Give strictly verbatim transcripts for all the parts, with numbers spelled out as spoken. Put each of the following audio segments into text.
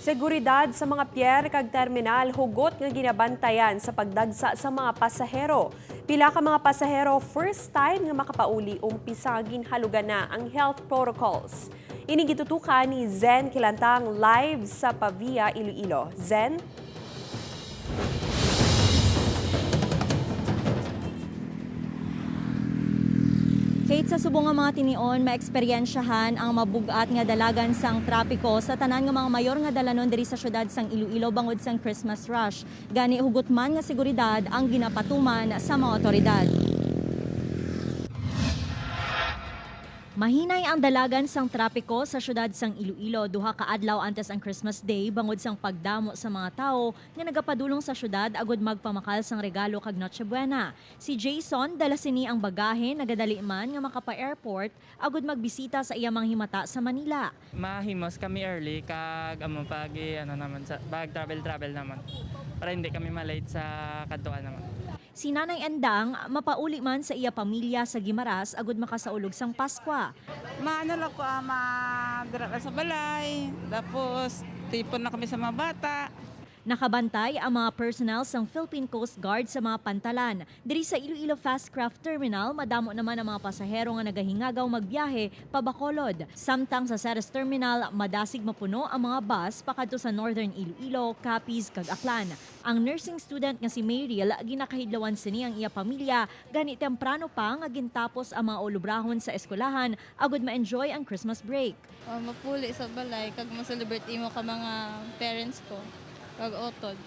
Seguridad sa mga pier kag terminal hugot nga ginabantayan sa pagdagsa sa mga pasahero. Pila ka mga pasahero first time nga makapauli umpisa nga ginhalugan na ang health protocols. Ini gitutukan ni Zen Kilantang live sa Pavia, Iloilo. Zen? Kate, sa subong nga mga tinion, maeksperiensyahan ang mabug-at nga dalagan sang trapiko sa tanan nga mga mayor nga dalanon diri sa siyudad sang Iloilo bangod sang Christmas rush. Gani, hugot man nga seguridad ang ginapatuman sa mga awtoridad. Mahinay ang dalagan sang trapiko sa siyudad sang Iloilo duha ka adlaw antes ang Christmas Day bangod sang pagdamo sa mga tawo nga nagapadulong sa siyudad agud magpamakal sang regalo kag Noche Buena. Si Jason, dala sini ang bagahe, nagadali man nga makapa-airport agud magbisita sa iya mga himata sa Manila. Mahimos kami early kag amo pag ano naman sa pag travel travel naman para hindi kami ma-late sa kadtuan naman. Si Nanay Endang mapauli man sa iya pamilya sa Guimaras agud makasaulog sang Paskwa. Maano lang ko, ah, ma-, dira lang sa balay, tapos tipon lang kami sa mga bata. Nakabantay ang mga personnel sang Philippine Coast Guard sa mga pantalan. Diri sa Iloilo Fast Craft Terminal, madamo naman ang mga pasahero nga nagahingagaw magbiyahe pa Bacolod. Samtang sa Ceres Terminal, madasig mapuno ang mga bus pakadto sa Northern Iloilo, Capiz, kag Aklan. Ang nursing student nga si Mayril, ginakahidlawan sini ang iya pamilya, gani temprano pa nga gintapos ang mga ulobrahon sa eskwelahan agud ma-enjoy ang Christmas break. Oh, mapuli sa balay kag ma-celebrate imo ka mga parents ko kag utod.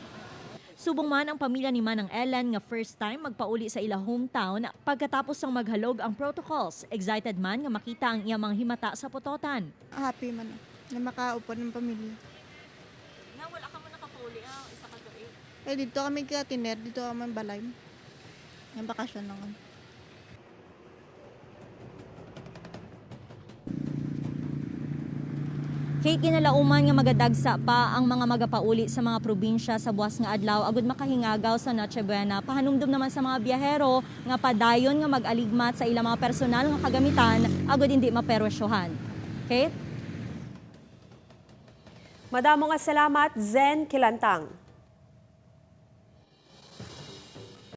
Subong man ang pamilya ni Manang Ellen nga first time magpauli sa ila hometown pagkatapos sang maghalog ang protocols, excited man nga makita ang iya mga himata sa putotan. Happy man na makaupod ang pamilya. Na wala ka mo nakapauli, ah, isa ka tuig? Eh, dito kami ka tiner, dito kami balay. Ang bakasyon lang kami. Kay kinalauman nga magadagsa pa ang mga magapauli sa mga probinsya sa buas nga adlaw agud makahingagaw sa Noche Buena, pahanumdom naman sa mga biyahero nga padayon nga mag-aligmat sa ilang mga personal nga kagamitan agud hindi maperwisyohan. Kate? Madamo nga salamat, Zen Kilantang.